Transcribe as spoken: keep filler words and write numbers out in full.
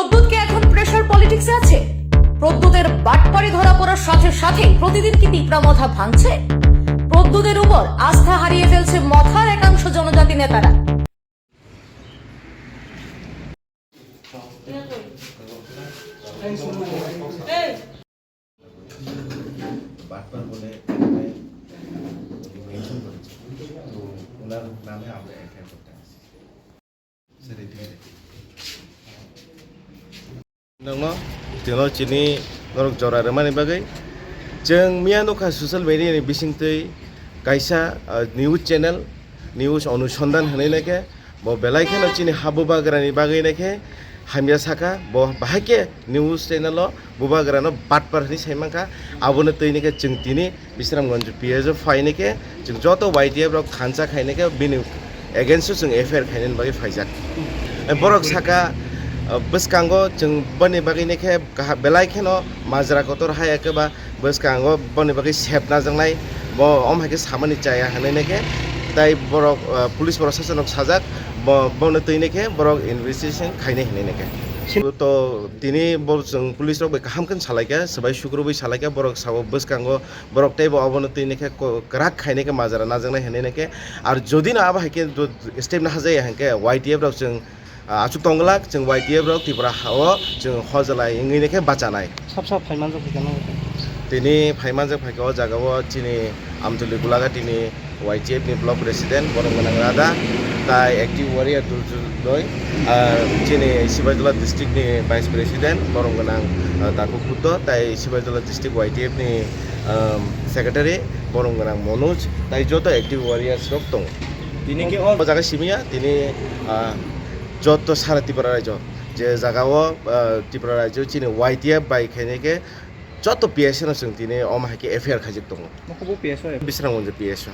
প্রদ্যুৎ কি এখন প্রেশার পলিটিক্সে আছে? প্রদ্যুতের বাটপারি ধরা পড়ার সাথে সাথেই প্রতিদিন কি পিঁপড়া মথা ভাঙছে? প্রদ্যুতের উপর আস্থা হারিয়ে ফেলছে মথার একাংশ জনজাতি নেতারা। বাটপার বলে এখানে মেনশন করেছে, তো ওনার নামে আমরা এফআইআর করতে আসছি। স্যার, এদিকে দেখুন। Nokno tino chini norok jora rwmani bagwi chwng miya nukha social media ni bisingtwi kaisa, ah, news channel, news Anusandhan hinwi naikhe, bo belai kheno chini ha bubagrani bagwi naikhe hamya saka, bo bahai khe news channel o bubagrano batpar hinwi saimankha, abono twi naikhe chwng tini Bisramganj P S o phainai khe chwng joto Y T F rok thansa khainai khe bini against o chwng F I R khainani bagwi phaijak. Borok saka, ah, bwskango chwng boni bagwi naikhe kaha-, belai kheno majra kotor hai eke ba bwskango boni bagwi sep najaknai, bo om hai khe samani chaya hinwi naikhe, tai borok, ah, police borok sasonok sajak, bo, bono twi naikhe borok investigation khainai hinwi naikhe. Sin- To tini bo chwng police rok bai kaham khe salaikha, swbai sukrubwi salaikha, borok sao bwskango borok teibo obono twi naikhe ko-, kwrak khainai khe majra najaknai hinwi naikhe. Ar jodi no abo hai khe do-, step nahajaya hinkhe Y T F rok chwng, ah, achuk tongglak, chwng Y T F rok Tripura ha-, o chwng hojalai wngwi naikhe bachanai. Sab sab phaimanjak phaikha nang. Tini phaimanjak phaikha o jaga o chini Amtuli Gulagati ni Y T F ni block president Boromgwnang Radha, tai active warrior Durjudoi, ah, chini Sibajola district ni vice president Boromgwnang, ah, Daku Buddho, tai Sibajola district Y T F ni, um, secretary Boromgwnang Manoj, tai joto active warriors rok tongo. Tini khe o jaga simiya, tini, ah, joto sara Tripura rajyo je jaga o, ah, Tripura rajyo chini Y T F bai khainai khe joto P S no chwng tini omo hai khe F I R khaijak tongo. Nokhubo P S o? Bisramganj P S o.